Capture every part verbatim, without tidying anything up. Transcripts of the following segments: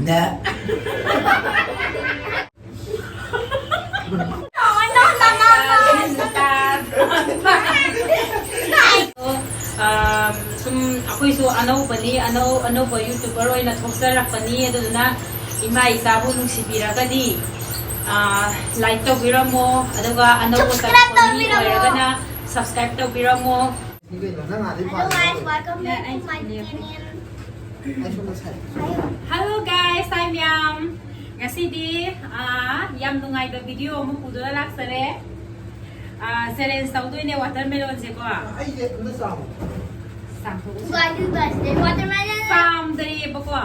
ꯅꯦ꯫ ꯑꯥ, ꯁꯨꯝ ꯑꯩꯈꯣꯏꯁꯨ ꯑꯅꯧꯕꯅꯤ, ꯑꯅꯧ-, ꯑꯅꯧꯕ YouTuber ꯑꯣꯏꯅ ꯊꯣꯛꯆꯔꯛꯄꯅꯤ꯫ ꯑꯗꯨꯗꯨꯅ ꯏꯃꯥ ꯏꯆꯥꯕꯨ ꯅꯨꯡꯁꯤꯕꯤꯔꯒꯗꯤ, ꯑꯥ, like ꯇꯧꯕꯤꯔꯝꯃꯣ, ꯑꯗꯨꯒ ꯑꯅꯧꯕ Subscribe ꯆꯪꯂꯛꯄ ꯃꯤ ꯇꯧꯕꯤꯔꯝꯃꯣ꯫ ꯑꯣꯏꯔꯒꯅ subscribe ꯇꯧꯕꯤꯔꯝꯃꯣ꯫ Hello guys, welcome back to my channel. Hello guys, I'm Yam. ꯉꯁꯤꯗꯤ, ꯑꯥ, ꯌꯥꯝ ꯅꯨꯡꯉꯥꯏꯕ video ꯑꯃ ꯄꯨꯗꯨꯅ ꯂꯥꯛꯆꯔꯦ꯫ ꯑꯥ, challenge ꯇꯧꯗꯣꯏꯅꯦ watermelon ꯁꯦꯀꯣ꯫ ꯑꯩꯁꯦ ꯑꯝꯇ ꯆꯥꯃꯣ꯫ ꯆꯥꯝꯊꯣꯛꯎꯁꯦ꯫ Watermelon. ꯆꯥꯝꯗꯔꯤꯑꯕꯀꯣ꯫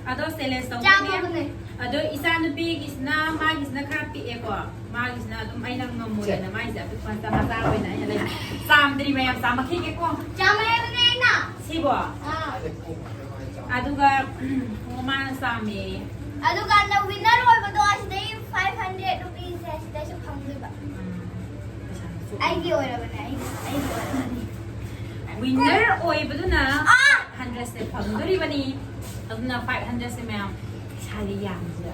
ꯑꯗꯣ challenge ꯇꯧꯗꯣꯏꯅꯦ꯫ ꯆꯥꯝꯃꯕꯅꯦ꯫ ꯑꯗꯣ ꯏꯆꯥꯅꯨꯄꯤꯒꯤꯁꯤꯅ, ꯃꯥꯒꯤꯁꯤꯅ ꯈꯔ ꯄꯤꯛꯑꯦꯀꯣ꯫ ꯃꯥꯒꯤꯁꯤꯅ ꯑꯗꯨꯝ ꯑꯩꯅ ꯉꯝꯃꯣꯏꯅ ꯃꯥꯒꯤꯁꯦ ꯑꯄꯤꯛꯄ ꯃꯆꯥ, ꯃꯆꯥ ꯑꯣꯏꯅ ꯑꯩꯅ ꯂꯩ-, ꯆꯥꯝꯗ꯭ꯔꯤ ꯃꯌꯥꯝ, ꯆꯥꯝꯃꯛꯈꯤꯒꯦꯀꯣ꯫ ꯆꯥꯝꯃꯛꯑꯕꯅꯦ ꯑꯩꯅ꯫ ꯁꯤꯕꯣ? ꯑꯥ꯫ ꯑꯗꯨꯒ, ꯎꯝ, ꯃꯃꯥꯅ ꯆꯥꯝꯃꯦ꯫ ꯑꯗꯨꯀꯥꯟꯗ winner ꯑꯣꯏꯕꯗꯣ ꯑꯁꯤꯗꯩ five hundred rupees ꯁꯦ ꯑꯁꯤꯗꯩꯁꯨ ꯐꯪꯗꯣꯏꯕ꯫ ꯎꯝ, ꯄꯩꯁꯥꯁꯨ꯫ ꯑꯩꯒꯤ ꯑꯣꯏꯔꯕꯅꯦ, ꯑꯩꯒꯤ, ꯑꯩꯒꯤ ꯑꯣꯏꯔꯕꯅꯦ꯫ Winner ꯑꯣꯏꯕꯗꯨꯅ ꯑꯥ! Hundred ꯁꯦ ꯐꯪꯗꯣꯔꯤꯕꯅꯤ꯫ ꯑꯗꯨꯅ five hundred ꯁꯦ ꯃꯌꯥꯝ ꯄꯩꯁꯥꯗꯤ ꯌꯥꯝꯁꯤꯗ꯫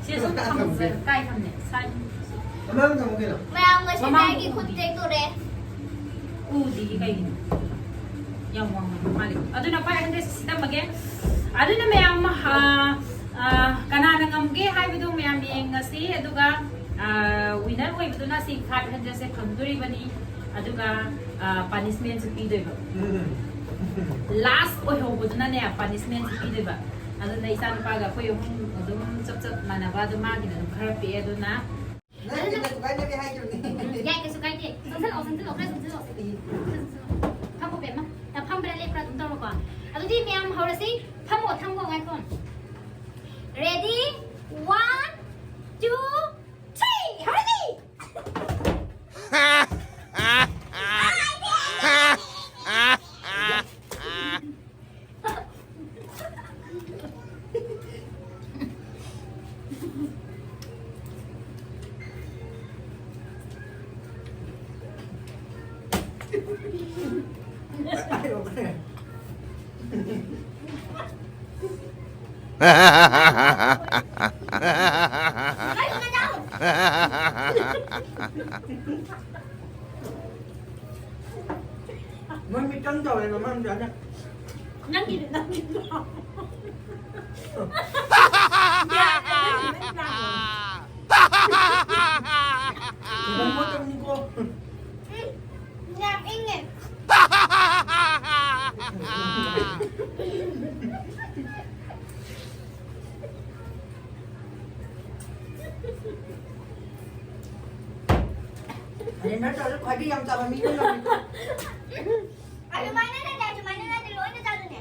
ꯁꯤ ꯁꯨꯝ ꯊꯝꯖ-, ꯀꯥꯏ ꯊꯝꯅꯦ? ꯁꯥꯏ-, ꯃꯃꯥꯡ ꯊꯝꯃꯨ ꯀꯩꯅꯣ꯫ ꯃꯌꯥꯝ ꯉꯁꯤ ꯃꯃꯥꯡ ꯃꯌꯥꯝꯒꯤ ꯈꯨꯠ ꯎꯗꯤ꯫ ꯇꯦꯛꯇꯣꯔꯦ꯫ ꯎꯗꯤ ꯀꯩꯒꯤꯅꯣ? ꯌꯥꯝ ꯋꯥꯡꯃꯟꯕ ꯃꯥꯜꯂꯦ꯫ ꯑꯗꯨꯅ five hundred ꯁꯤ ꯁꯤꯗꯝꯃꯒꯦ꯫ ꯑꯗꯨꯅ ꯃꯌꯥꯝ, ꯑ, ꯑ, ꯀꯅꯥꯅ ꯉꯝꯒꯦ ꯍꯥꯏꯕꯗꯨ ꯃꯌꯥꯝ ꯌꯦꯡꯉꯁꯤ꯫ ꯑꯗꯨꯒ, ꯑ, winner ꯑꯣꯏꯕꯗꯨꯅ ꯁꯤ five hundred ꯁꯦ ꯐꯪꯗꯣꯔꯤꯕꯅꯤ꯫ ꯑꯗꯨꯒ, ꯑ, punishment ꯁꯨ ꯄꯤꯗꯣꯏꯕ꯫ ꯎꯝ꯫ Last ꯑꯣꯏꯍꯧꯕꯗꯨꯅꯅꯦ punishment ꯁꯨ ꯄꯤꯗꯣꯏꯕ꯫ ꯑꯗꯨꯅ ꯏꯆꯥꯅꯨꯄꯥꯒ ꯑꯩꯈꯣꯏ ꯑꯍꯨꯝ ꯑꯗꯨꯝ ꯆꯞ ꯆꯞ ꯃꯥꯟꯅꯕ, ꯑꯗꯨ ꯃꯥꯒꯤꯅ ꯑꯗꯨꯝ ꯈꯔ ꯄꯤꯛꯑꯦ꯫ ꯑꯗꯨꯅ ꯅꯪ ꯀꯩꯁꯨ ꯀꯥꯏꯗꯕꯤ ꯍꯥꯏꯈꯤꯕꯅꯤ꯫ ꯌꯥꯏ, ꯀꯩꯁꯨ ꯀꯥꯏꯗꯦ꯫ ꯆꯪꯁꯤꯜꯂꯛꯑꯣ, ꯆꯪꯁꯤꯜꯂꯛꯑꯣ, ꯈꯔ ꯆꯪꯁꯤꯜꯂꯛꯑꯣ꯫ ꯆꯪꯁꯤꯜꯂꯛꯑꯣ꯫ ꯐꯝꯃꯣ, ꯕꯦꯝꯃ꯫ ꯅꯪ ꯐꯝꯕ꯭ꯔꯥ, ꯂꯦꯞꯄ꯭ꯔꯥ ꯑꯗꯨꯝ ꯇꯧꯔꯣꯀꯣ꯫ ꯑꯗꯨꯗꯤ ꯃꯌꯥꯝ ꯍꯧꯔꯁꯤ꯫ ꯐꯝꯃꯣ, ꯊꯝꯃꯣ, ꯉꯥꯏꯈꯣ꯫ Ready? One, two, three. ꯍꯧꯔꯁꯤ! ꯃꯣꯏ ꯃꯤꯇꯪ ꯇꯧꯔꯦ ꯃꯃꯥꯡꯗ꯫ ꯅꯪꯒꯤꯗꯤ ꯅꯪꯒꯤꯗꯣ꯫ ꯅꯪ ꯃꯣꯏ ꯇꯧꯅꯤꯀꯣ꯫ ꯎꯝ, ꯌꯥꯝ ꯏꯪꯉꯦ꯫ ꯑꯗꯩ ꯅꯠꯇ꯭ꯔꯁꯨ ꯈ꯭ꯋꯥꯏꯗꯒꯤ ꯌꯥꯝ ꯆꯥꯕ ꯃꯤꯗꯣ ꯂꯧꯔꯦꯀꯣ꯫ ꯑꯗꯨꯃꯥꯏꯅ ꯅꯠꯇꯦ, ꯑꯗꯨꯃꯥꯏꯅ ꯅꯠꯇꯦ, ꯂꯣꯏꯅ ꯆꯥꯗꯣꯏꯅꯦ꯫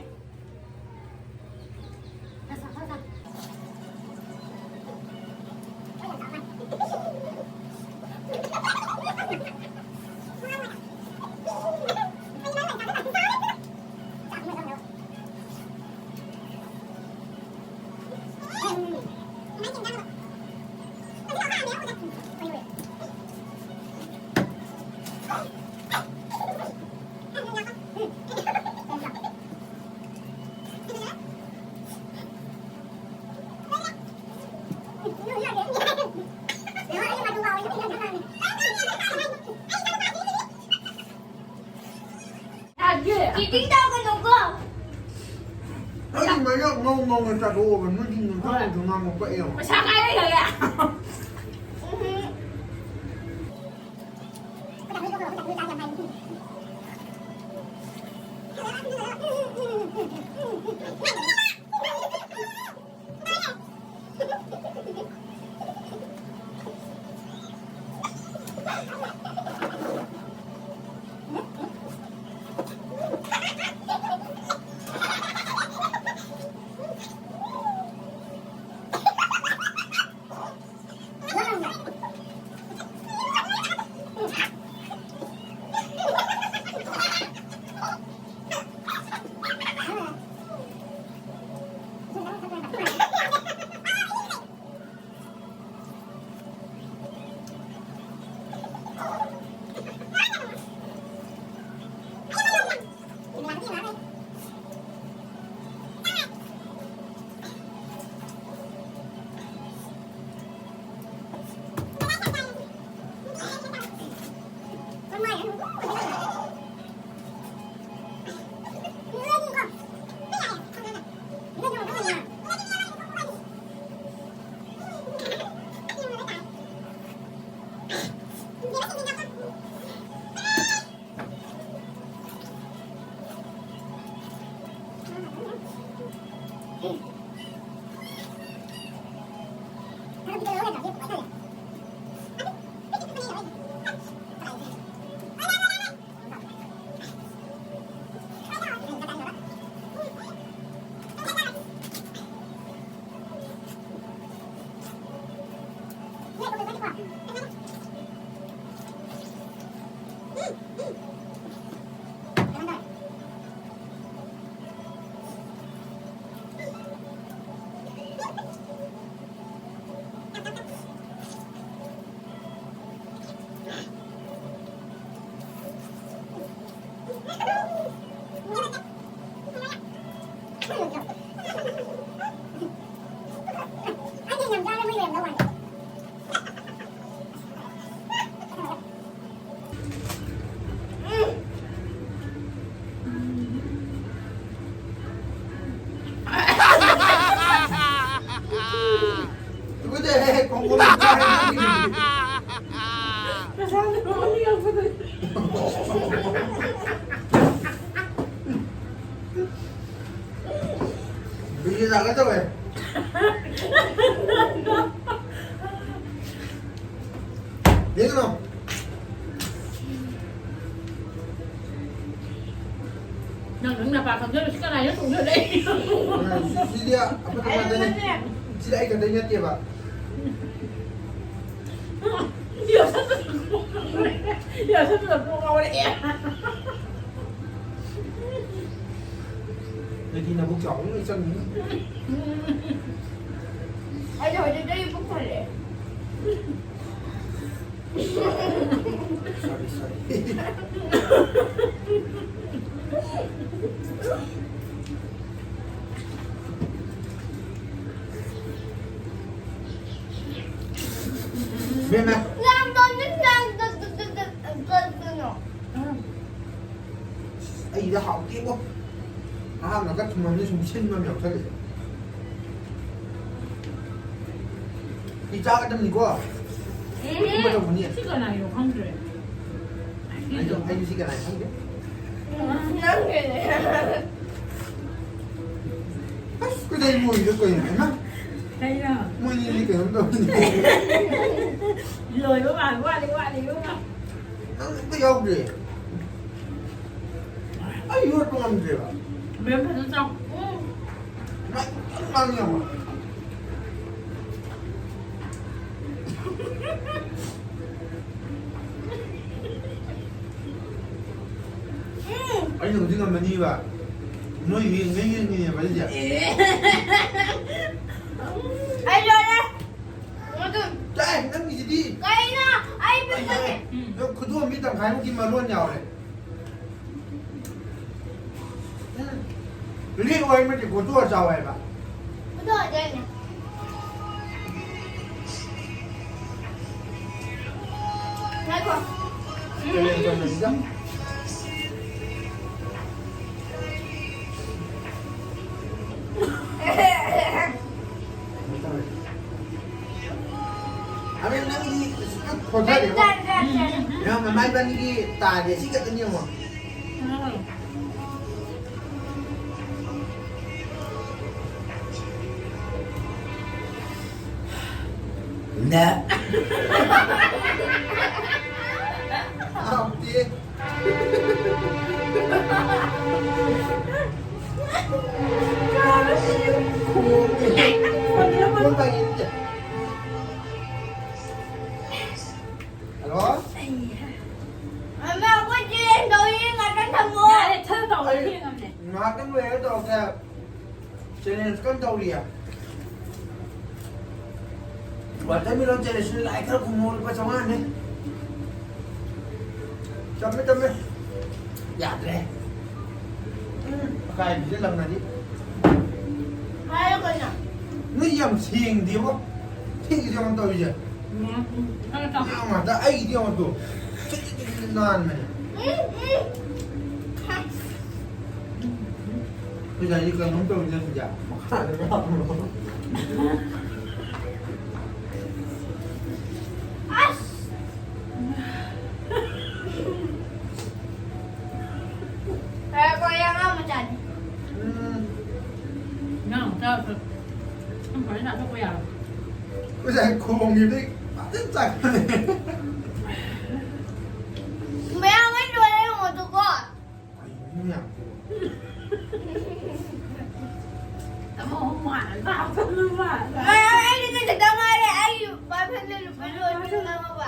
ꯆꯤꯇꯤꯡ ꯇꯧꯒꯅꯨꯀꯣ꯫ ꯑꯩ ꯃꯌꯥꯝ ꯉꯧ ꯉꯧꯅ ꯆꯥꯊꯣꯛꯑꯒ ꯅꯣꯏꯗꯤ ꯉꯥꯡꯕ ꯄꯛꯑꯦ꯫ ꯄꯩꯁꯥ ꯀꯥꯏ ꯂꯩꯈ꯭ꯔꯒꯦ? ꯇꯨꯀꯠꯆꯩꯍꯦ, ꯀꯣꯡꯒꯣꯜ ꯃꯆꯥ ꯍꯥꯏꯅ ꯈꯪꯉꯤꯗꯨꯗꯤ꯫ ꯕꯤꯖꯤ ꯂꯥꯛꯀꯦ ꯇꯧꯋꯦ꯫ ꯌꯦꯡꯉꯨꯅꯣ꯫ ꯅꯪ, ꯅꯪ ꯅꯄꯥ ꯈꯪꯖꯔꯣꯏ, ꯁꯤ ꯀꯅꯥꯏꯅ ꯊꯣꯡꯗꯣꯏꯅꯣ? ꯁꯤꯗꯤ ꯑꯐꯠꯇ ꯉꯥꯛꯇꯅꯦ꯫ ꯁꯤꯗꯤ ꯑꯩ ꯈꯛꯇꯩ ꯅꯠꯇꯦꯕ꯫ ꯌꯥꯁꯠꯇꯨꯅ ꯀꯣꯛ ꯉꯥꯎꯔꯛꯑꯦ꯫ ꯅꯣꯏꯗꯤ ꯅꯕꯨꯛ ꯆꯥꯎꯕꯅꯤꯅ ꯆꯪꯅꯤ꯫ ꯑꯩꯗꯤ ꯍꯧꯖꯤꯛꯇꯒꯤ ꯄꯨꯛ ꯊꯜꯂꯦ꯫ Sorry, sorry. ꯏꯕꯦꯝꯃ꯫ ꯌꯥꯝ ꯇꯣꯟꯗꯤ ꯌꯥꯝ tone-, tone-, tone-, tone-, tone-, tone-, tone-, ꯑꯩꯗ ꯍꯥꯎꯇꯦꯕꯣ꯫ ꯑꯍꯥꯟꯕꯒ ꯊꯨꯝꯃꯝꯅꯤ ꯁꯨꯝ ꯁꯤꯟꯕ ꯑꯃ ꯌꯥꯎꯁꯜꯂꯦ꯫ ꯁꯤ ꯆꯥꯒꯗꯕꯅꯤꯀꯣ꯫ ꯎꯝ꯫ ꯁꯤ ꯀꯅꯥꯒꯤꯅꯣ ꯈꯪꯗ꯭ꯔꯦ꯫ ꯑꯩꯁꯨ, ꯑꯩꯁꯨ ꯁꯤ ꯀꯅꯥꯒꯤꯅꯣ ꯈꯪꯗꯦ꯫ ꯅꯪꯒꯤꯅꯦ꯫ ꯑꯁ, ꯀꯩ ꯃꯣꯏꯗꯣ ꯀꯩꯅꯣ? ꯍꯩꯃꯥ! ꯀꯩꯅꯣ? ꯃꯣꯏꯅꯤꯗꯤ ꯀꯩꯅꯣꯝ ꯇꯧꯔꯤꯅꯦ꯫ ꯂꯣꯏꯕ ꯃꯥꯜꯂꯦ, ꯋꯥꯠꯂꯤ, ꯋꯥꯠꯂꯤ, ꯏꯕꯨꯡꯉꯣ꯫ ꯅꯪ ꯑꯝꯇ ꯌꯥꯎꯗ꯭ꯔꯤ꯫ ꯑꯩ ꯌꯣꯠꯄ ꯉꯝꯗ꯭ꯔꯦꯕ꯫ ꯃꯦꯝ ꯐꯖꯅ ꯆꯥꯎ꯫ ꯎꯝ꯫ ꯃꯥꯏ ꯐꯖꯅ ꯉꯥꯡꯉꯦꯕ꯫ ꯎꯝ꯫ ꯑꯩꯅ ꯍꯧꯖꯤꯛ ꯉꯝꯃꯅꯤꯕ꯫ ꯅꯣꯏ ꯌꯦꯡꯉ ꯌꯦꯡꯉꯤꯅꯦꯕ ꯑꯩꯁꯦ꯫ ꯑꯦ꯫ ꯑꯩ ꯂꯣꯏꯔꯦ꯫ ꯑꯗꯨꯝ꯫ ꯇꯥꯏ, ꯅꯪꯒꯤꯁꯤꯗꯤ꯫ ꯀꯩꯅꯣ? ꯑꯩ ꯄꯤꯛꯄꯅꯦ꯫ ꯅꯪ ꯈꯨꯗꯣꯝꯕꯤ ꯇꯪꯈꯥꯏꯃꯨꯛꯀꯤ ꯃꯔꯣꯟ ꯌꯥꯎꯔꯦ꯫ ꯎꯝ꯫ ꯂꯤꯛ ꯑꯣꯏ ꯃꯇꯤꯛ ꯈꯣꯠꯇꯣꯛꯑ ꯆꯥꯎ ꯍꯥꯏꯕ꯫ ꯈꯣꯠꯇꯣꯛꯑꯗꯤ ꯑꯩꯅ꯫ ꯉꯥꯏꯈꯣ꯫ ꯀꯔꯤ ꯇꯧꯔꯤꯅꯣ? ꯑꯃꯤꯟ, ꯅꯪꯒꯤ ꯈꯣꯟꯊꯔꯦꯀꯣ꯫ ꯌꯦꯡꯉꯣ, ꯃꯃꯥ ꯏꯕꯥꯅꯤꯒꯤ ꯇꯥꯔꯦ, ꯁꯤ ꯈꯛꯇꯅꯤ ꯌꯦꯡꯉꯣ꯫ ꯅꯦ꯫ ꯍꯥꯎꯇꯦ꯫ ꯍꯜꯂꯣ? ꯃꯃꯥ, ꯑꯩꯈꯣꯏ ꯆꯦꯟ ꯇꯧꯔꯤ, ꯉꯥꯛꯇꯪ ꯊꯝꯃꯣ꯫ ꯌꯥꯔꯦ, ꯊꯕꯛ ꯇꯧꯔ ꯑꯩ ꯌꯦꯡꯉꯝꯅꯦ꯫ ꯉꯥꯏꯍꯥꯛꯇꯪ ꯂꯩꯔꯒ ꯇꯧꯔꯛꯀꯦ꯫ Challenge ꯀꯟꯅ ꯇꯧꯔꯤꯌꯦ꯫ Watermelon challenge ꯂꯥꯏ ꯈꯔ ꯈꯨꯝꯃꯣ, ꯂꯨꯄꯥ ꯆꯥꯝꯃꯉꯥꯅꯦ꯫ ꯆꯝꯃꯦ, ꯆꯝꯃꯦ꯫ ꯌꯥꯗ꯭ꯔꯦ꯫ ꯎꯝ, ꯑꯀꯥꯏꯕꯤꯁꯦ ꯂꯪꯅꯗꯤ꯫ ꯍꯥꯏꯌꯣ ꯀꯩꯅꯣ? ꯅꯣꯏ ꯌꯥꯝ ꯁꯦꯡꯗꯦꯕꯣ꯫ ꯁꯦꯡꯗꯦ ꯌꯥꯝ ꯇꯧꯔꯤꯁꯦ꯫ ꯎꯝ, ꯎꯝ, ꯈꯔ ꯆꯥꯎ꯫ ꯉꯥ ꯉꯥꯛꯇ ꯑꯩꯒꯤꯗꯤ ꯌꯦꯡꯉꯣ ꯇꯨ꯫ ꯆꯤꯛ ꯆꯤꯛ ꯆꯤꯛ ꯆꯤꯛ ꯅꯥꯟꯕꯅꯦ꯫ ꯎꯝ, ꯎꯝ꯫ ꯑꯩꯈꯣꯏ ꯁ꯭ꯋꯥꯏꯗꯤ ꯀꯩꯅꯣꯝ ꯇꯧꯔꯤꯗ ꯁꯤꯗ꯫ ꯃꯈꯥꯗ ꯂꯥꯛꯄ꯭ꯔꯣ? ꯑꯁ! ꯐꯔꯦ, ꯐꯔꯦ, ꯑꯉꯥꯡ ꯃꯆꯥꯅꯤ꯫ ꯎꯝ꯫ ꯉꯥ ꯃꯆꯥ ꯐꯖꯅ ꯆꯥꯊꯣꯛꯄ ꯌꯥꯔꯣꯏ꯫ ꯉꯁꯥꯏ ꯈꯣꯡꯉꯤꯗꯤ ꯐꯖꯅ ꯆꯥꯈꯠꯂꯦ꯫ ꯃꯌꯥꯝ ꯂꯣꯏ ꯂꯣꯏꯔꯦ ꯌꯦꯡꯉꯣꯗꯨꯀꯣ꯫ ꯀꯩꯅꯣ ꯃꯌꯥꯝꯁꯤꯕꯣ? ꯇꯥꯃꯣ ꯃꯥꯅ ꯆꯥꯕ ꯃꯥꯅ ꯆꯥꯕ꯫ ꯃꯌꯥꯝ ꯑꯩꯒꯤꯗꯤ ꯈꯤꯇꯪ ꯉꯥꯏꯔꯦ꯫ ꯑꯩ ꯄꯥꯏꯐꯜꯗ ꯂꯨꯄꯥ ꯂꯣꯏ ꯂꯧꯔꯕ꯫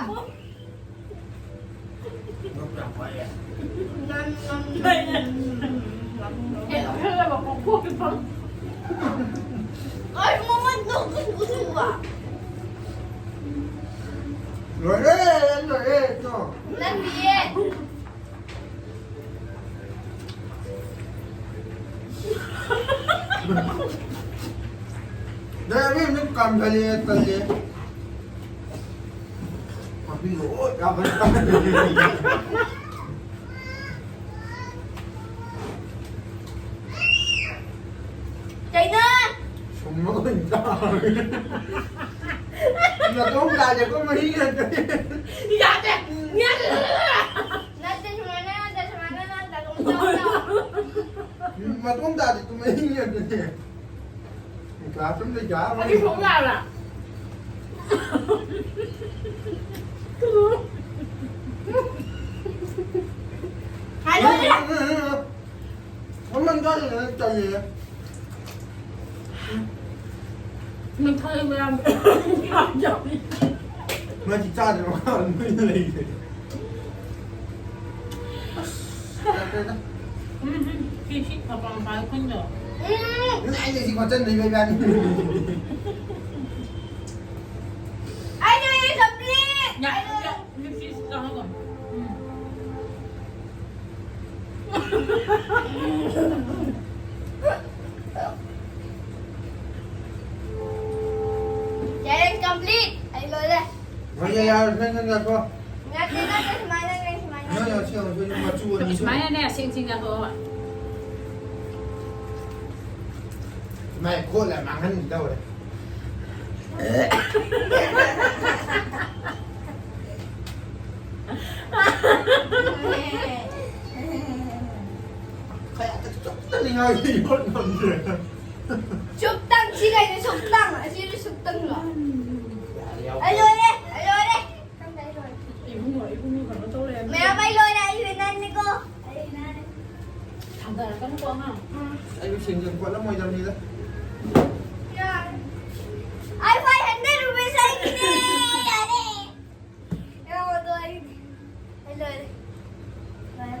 ꯅꯣꯛ ꯌꯥꯝ ꯋꯥꯏꯌꯦ꯫ ꯅꯝ, ꯅꯝ, ꯅꯝ, ꯅꯝ, ꯅꯝ, ꯅꯝ꯫ ꯑꯦ, ꯈꯜꯂꯕ ꯄꯣꯛꯄꯒꯤ ꯐꯪ-, ꯑꯩ ꯃꯃꯟ ꯅꯣꯛꯀꯅꯨ ꯎꯁꯨꯕ꯫ ꯂꯣꯏꯔꯦ, ꯂꯣꯏꯔꯦ, ꯇꯣ꯫ ꯅꯠꯇꯤꯌꯦ꯫ ꯅꯪ ꯑꯅꯤ ꯑꯅꯤ ꯀꯥꯝꯊꯔꯦ, ꯇꯜꯂꯦ꯫ ꯄꯥꯝꯕꯤꯗꯣ ꯑꯣ ꯌꯥꯝ ꯐꯖꯅ ꯀꯥꯝꯊꯔꯦ꯫ ꯀꯩꯅꯣ? ꯁꯨꯝꯃ ꯑꯣꯏꯅ ꯆꯥꯔꯦ꯫ ꯅꯇꯣꯝ ꯇꯥꯗꯦꯀꯣ ꯃꯍꯤ ꯉꯥꯛꯇꯅꯦ꯫ ꯌꯥꯗꯦ! ꯌꯥꯗꯦ! ꯅꯠꯇꯦ, ꯁꯨꯃꯥꯏꯅ ꯅꯠꯇꯦ, ꯁꯨꯃꯥꯏꯅ ꯅꯠꯇꯦ, ꯑꯗꯨꯝ ꯆꯥꯎ, ꯆꯥꯎ꯫ ꯃꯇꯣꯝ ꯇꯥꯗꯦ, ꯇꯨ ꯃꯍꯤ ꯉꯥꯛꯇꯅꯦ꯫ ꯀ꯭ꯂꯥꯁ ꯔꯨꯝꯗ ꯌꯥꯔꯣꯏ꯫ ꯑꯩ ꯁꯣꯛ ꯌꯥꯕ꯭ꯔꯥ? ꯍꯥꯏꯔꯣꯅꯦ꯫ ꯃꯃꯟ ꯇꯥꯗꯦ, ꯇꯜꯂꯦ꯫ ꯅꯪ ꯊꯥꯖꯕ ꯌꯥꯝ ꯃꯥꯗꯤ ꯆꯥꯗ꯭ꯔꯕ ꯃꯥꯜꯂꯦ, ꯅꯣꯏꯅ ꯂꯩꯔꯤꯁꯦ꯫ ꯑꯁ, ꯌꯥꯗ꯭ꯔꯦꯗ꯫ ꯎꯝ, ꯎꯝ, ꯁꯤ, ꯁꯤ ꯃꯄꯥ ꯃꯄꯥ ꯈꯨꯟꯗꯣ꯫ ꯎꯝ꯫ ꯅꯪ ꯑꯩꯅ ꯁꯤ ꯈꯣꯠꯆꯟꯗꯣꯏꯕ ꯏꯕꯥꯅꯤ꯫ ꯑꯩꯅ complete꯫ ꯌꯥ, ꯌꯥ, ꯃꯤꯛꯁꯤ ꯆꯥꯍꯜꯂꯣ꯫ ꯎꯝ꯫ Challenge complete. ꯑꯩ ꯂꯣꯏꯔꯦ꯫ ꯍꯣꯏ, ꯌꯥꯔꯦ, ꯌꯥꯔꯦ, ꯅꯪ, ꯅꯪ ꯉꯥꯏꯈꯣ꯫ ꯅꯠꯇꯦ, ꯅꯠꯇꯦ, ꯁꯨꯃꯥꯏꯅ, ꯅꯪ ꯁꯨꯃꯥꯏꯅ꯫ ꯅꯪ ꯉꯥꯏꯈꯣ, ꯁꯤ ꯉꯥꯏꯈꯣ, ꯃꯆꯨ ꯑꯅꯤ ꯁꯨ-, ꯁꯨꯃꯥꯏꯅꯅꯦ, ꯁꯦꯡ ꯁꯦꯡ ꯉꯥꯏꯈꯣ꯫ ꯃꯥꯏ ꯈꯣꯠꯂ ꯃꯥꯡꯍꯟꯈꯤꯗꯧꯔꯦ꯫ ꯈꯌꯥꯠꯇ ꯆꯞꯇꯅ ꯉꯥꯏꯔꯤ, ꯌꯣꯠ ꯉꯝꯗ꯭ꯔꯦ꯫ ꯁꯨꯞꯇꯪ, ꯁꯤ ꯀꯩꯅꯣ, ꯁꯨꯞꯇꯪ? ꯑꯁꯤꯁꯨ ꯁꯨꯞꯇꯪꯂꯣ? ꯑꯩ ꯂꯣꯏꯔꯦ, ꯑꯩ ꯂꯣꯏꯔꯦ꯫ ꯈꯪꯗꯦ, ꯑꯩ ꯂꯣꯏꯔꯦ꯫ ꯏꯕꯨꯡꯉꯣ, ꯏꯕꯨꯡꯉꯣ ꯀꯩꯅꯣ ꯇꯧ ꯂꯩꯔꯝꯃꯦ꯫ ꯃꯌꯥꯝ, ꯑꯩ ꯂꯣꯏꯔꯦ, ꯑꯩ winner ꯅꯤꯀꯣ꯫ ꯑꯩ winner ꯅꯤ꯫ ꯊꯥꯡꯗꯔꯛꯀꯅꯨꯀꯣ, ꯑꯉꯥꯡ꯫ ꯑꯩꯁꯨ ꯁꯦꯡꯖꯟ ꯈꯣꯠꯂꯝꯃꯣꯏꯗꯕꯅꯤꯗ꯫ ꯌꯥꯔꯦ꯫ ꯑꯩ five hundred rupees ꯑꯩꯒꯤꯅꯦ꯫ ꯌꯥꯔꯦ꯫ ꯌꯥꯎꯗꯣ ꯑꯩ, ꯑꯩ ꯂꯣꯏꯔꯦ꯫ ꯂꯣꯏꯔꯦ꯫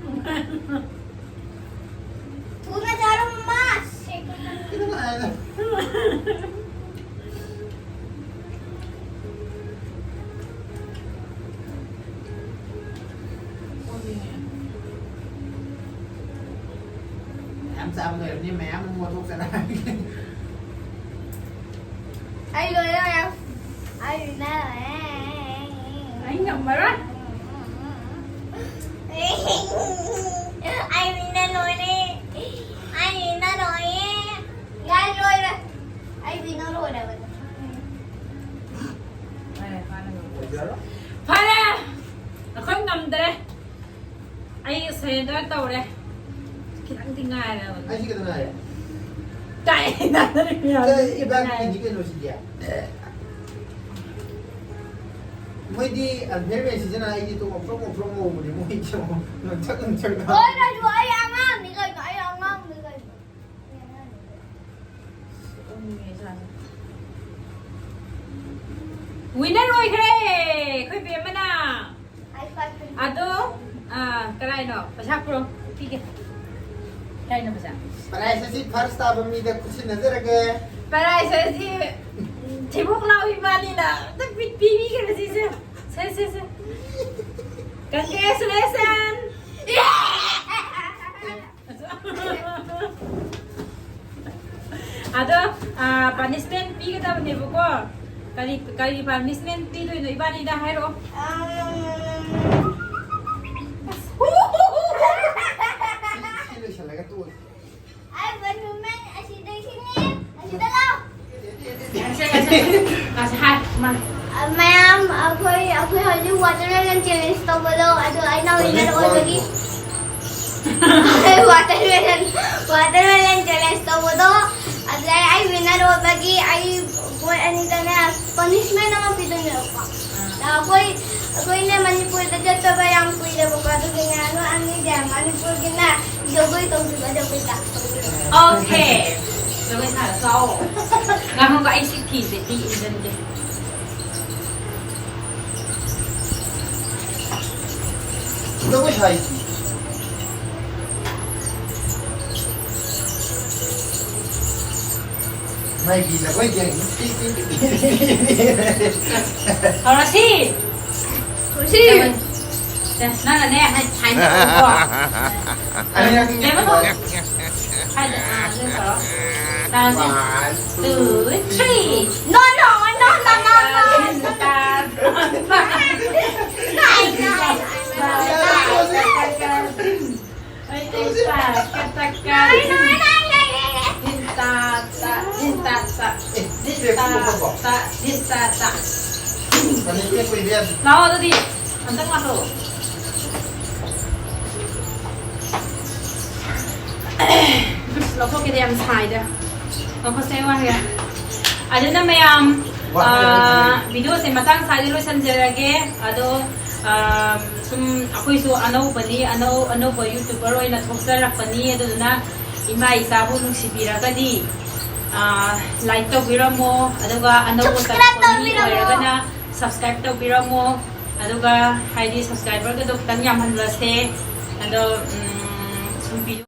ꯊꯨꯅ ꯆꯥꯔꯣ, ꯃꯃꯥ꯫ ꯀꯩꯅꯣ ꯍꯥꯏꯗꯣ? ꯃꯌꯥꯝ ꯆꯥꯕ ꯂꯣꯏꯔꯕꯅꯤ, ꯃꯌꯥꯝ ꯑꯃꯨꯛ ꯑꯣꯟꯊꯣꯛꯆꯔꯛꯑꯒꯦ꯫ ꯑꯩ ꯂꯣꯏꯔꯦ, ꯃꯌꯥꯝ꯫ ꯑꯩ winner ꯑꯣꯏꯔꯦ꯫ ꯑꯩ ꯉꯝꯃꯔꯣꯏ꯫ ꯑꯩ winner ꯑꯣꯏꯔꯦ꯫ ꯑꯩ winner ꯑꯣꯏꯔꯦ꯫ ꯌꯥꯔꯦ, ꯂꯣꯏꯔꯦ꯫ ꯑꯩ winner ꯑꯣꯏꯔꯕꯅꯦ꯫ ꯐꯔꯦ, ꯐꯔꯦ꯫ ꯑꯩꯈꯣꯏ ꯉꯝꯗ꯭ꯔꯦ꯫ ꯑꯩ surrender ꯇꯧꯔꯦ꯫ ꯈꯤꯇꯪꯗꯤ ꯉꯥꯏꯔꯕꯅꯦ꯫ ꯑꯩꯁꯤ ꯈꯤꯇꯪ ꯉꯥꯏꯔꯦ꯫ ꯇꯥꯏ, ꯇꯥꯏ, ꯏꯕꯥꯅꯤꯒꯤꯅꯤ ꯀꯩꯅꯣ ꯁꯤꯗꯤ꯫ ꯃꯣꯏꯗꯤ unfair match ꯁꯤꯖꯤꯟꯅ ꯑꯩꯗꯤ ꯇꯣ ꯉꯧꯊ꯭ꯔꯣꯛ ꯉꯧꯊ꯭ꯔꯣꯛ ꯉꯧꯕꯅꯦ ꯃꯣꯏꯗꯤ ꯉꯧꯊ꯭ꯔꯣꯛ ꯉꯧꯊ꯭ꯔꯣꯛ꯫ ꯍꯣꯏ, ꯀꯩꯅꯣ, ꯑꯩ ꯑꯉꯥꯡꯅꯤ ꯀꯩꯅꯣ, ꯑꯩ ꯑꯉꯥꯡꯅꯤ ꯀꯩꯅꯣ꯫ Winner ꯑꯣꯏꯈ꯭ꯔꯦ ꯑꯩꯈꯣꯏ ꯕꯦꯝꯃꯅ꯫ ꯑꯗꯣ, ꯑꯥ, ꯀꯔꯥꯏꯅꯣ? ꯄꯩꯁꯥ ꯄꯨꯔꯛꯑꯣ, ꯄꯤꯒꯦ꯫ ꯀꯔꯥꯏꯅꯣ ꯄꯩꯁꯥ? Prize ꯑꯁꯤ first ꯇꯥꯕ ꯃꯤꯗ ꯈꯨꯠꯁꯤꯟꯅꯖꯔꯒꯦ꯫ Prize ꯑꯁꯤ ꯊꯤꯕꯣꯡ ꯂꯥꯎ ꯏꯕꯥꯅꯤꯅ ꯑꯝꯇ ꯄꯤ-, ꯄꯤꯕꯤꯒꯦ ꯁꯤꯁꯦ꯫ ꯁꯦ, ꯁꯦ, ꯁꯦ꯫ Congratulations! ꯑꯗꯣ, ꯑꯥ, punishment ꯄꯤꯒꯗꯕꯅꯦꯕꯀꯣ꯫ ꯀꯔꯤ, ꯀꯔꯤ punishment ꯄꯤꯗꯣꯏꯅꯣ ꯏꯕꯥꯅꯤꯗ ꯍꯥꯏꯔꯛꯑꯣ꯫ ꯁꯤ ꯂꯣꯏꯁꯤꯜꯂꯒ ꯇꯣꯛꯑꯁꯤ꯫ ꯑꯩ ꯃꯅꯨꯡ ꯑꯁꯤꯗꯒꯤꯅꯦ, ꯑꯁꯤꯗ ꯂꯥꯎ꯫ ꯉꯁꯤ, ꯉꯁꯤ, ꯉꯁꯤ ꯍꯥꯏ, ꯃꯥ꯫ ꯃꯌꯥꯝ, ꯑꯩꯈꯣꯏ, ꯑꯩꯈꯣꯏ ꯍꯧꯖꯤꯛ watermelon challenge ꯇꯧꯕꯗꯣ, ꯑꯗꯨ ꯑꯩꯅ winner ꯑꯣꯏꯕꯒꯤ꯫ Watermelon, watermelon challenge ꯇꯧꯕꯗꯣ, ꯑꯗꯩ ꯑꯩ ꯋꯤꯟꯅꯔ ꯑꯣꯏꯕꯒꯤ ꯑꯩ ꯃꯣꯏ ꯑꯅꯤꯗꯅꯦ ꯄꯅꯤꯁꯃꯦꯟ ꯑꯃ ꯄꯤꯗꯣꯏꯅꯦꯕꯀꯣ꯫ ꯑꯩꯈꯣꯏ ꯑꯩꯈꯣꯏꯅꯦ ꯃꯅꯤꯄꯨꯔꯗ ꯆꯠꯇꯕ ꯌꯥꯝ ꯀꯨꯏꯔꯦꯕꯀꯣ, ꯑꯗꯨꯒꯤꯅꯦ ꯅꯣꯏ ꯑꯅꯤꯁꯦ ꯃꯅꯤꯄꯨꯔꯒꯤꯅꯦ ꯖꯒꯣꯏ ꯇꯧꯁꯤꯕ, ꯖꯒꯣꯏꯗ꯫ ꯑꯣꯀꯦ꯫ ꯖꯒꯣꯏ ꯁꯥꯔꯁꯤ ꯂꯥꯛꯑꯣ꯫ ꯉꯥꯏꯈꯣꯀꯣ, ꯑꯩ ꯁꯤ ꯐꯤꯁꯦ ꯐꯤ ꯏꯟꯖꯟꯒꯦ꯫ ꯖꯒꯣꯏ ꯁꯥꯏꯁꯤ꯫ ꯃꯥꯏꯕꯤ ꯖꯒꯣꯏ ꯌꯦꯡꯉꯤ꯫ ꯍꯧꯔꯁꯤ꯫ ꯍꯧꯔꯁꯤ꯫ ꯅꯪꯅꯅꯦ ꯍꯥꯏ- ꯍꯥꯏꯅꯧꯀꯣ꯫ ꯑꯅꯤꯔꯛ ꯂꯦꯞꯄꯣ꯫ ꯍꯥꯏꯗ ꯑꯥ ꯑꯗꯨ ꯇꯧꯔꯣ꯫ ꯇꯥꯁꯤ꯫ One, Two, three. No, no, no, no, no, no. ꯆꯦ, ꯀꯨꯝꯃꯨꯀꯣ꯫ ꯃꯅꯤꯄꯨꯔ ꯀꯨꯏꯔꯦ꯫ ꯂꯥꯛꯑꯣ ꯑꯗꯨꯗꯤ ꯑꯝꯇꯪ ꯂꯥꯛꯑꯣ꯫ ꯂꯧꯊꯣꯛꯀꯦꯗ, ꯌꯥꯝ ꯁꯥꯏꯗ꯫ ꯂꯧꯊꯣꯛꯁꯦ ꯋꯥꯍꯦ꯫ ꯑꯗꯨꯅ ꯃꯌꯥꯝ, ꯋꯥꯍꯦ, ꯑꯥ, ꯋꯥꯍꯦ꯫ ꯚꯤꯗꯤꯑꯣꯁꯦ ꯃꯇꯥꯡ ꯁ꯭ꯋꯥꯏꯗ ꯂꯣꯏꯁꯤꯟꯖꯔꯒꯦ꯫ ꯑꯗꯣ, ꯑꯥ, ꯁꯨꯝ ꯑꯩꯈꯣꯏꯁꯨ ꯑꯅꯧꯕꯅꯤ, ꯑꯅꯧ ꯑꯅꯧꯕ ꯌꯨꯇ꯭ꯌꯨꯕꯔ ꯑꯣꯏꯅ ꯊꯣꯛꯆꯔꯛꯄꯅꯤ꯫ ꯑꯗꯨꯗꯨꯅ ꯏꯃꯥ ꯏꯆꯥꯕꯨ ꯅꯨꯡꯁꯤꯕꯤꯔꯒꯗꯤ, ꯑꯥ, ꯂꯥꯏꯛ ꯇꯧꯕꯤꯔꯝꯃꯣ꯫ ꯑꯗꯨꯒ ꯑꯅꯧꯕ Subscribe ꯆꯪꯂꯛꯄ ꯃꯤ ꯇꯧꯕꯤꯔꯝꯃꯣ꯫ ꯑꯣꯏꯔꯒꯅ ꯁꯕꯁꯀ꯭ꯔꯥꯏꯕ ꯇꯧꯕꯤꯔꯝꯃꯣ꯫ ꯑꯗꯨꯒ ꯍꯥꯏꯗꯤ ꯁꯕꯁꯀ꯭ꯔꯥꯏꯕꯔꯒꯗꯣ ꯈꯤꯇꯪ ꯌꯥꯝꯍꯜꯂꯁꯦ꯫ ꯑꯗꯣ, ꯎꯝ, ꯁꯨꯝ ꯚꯤꯗꯤꯑꯣ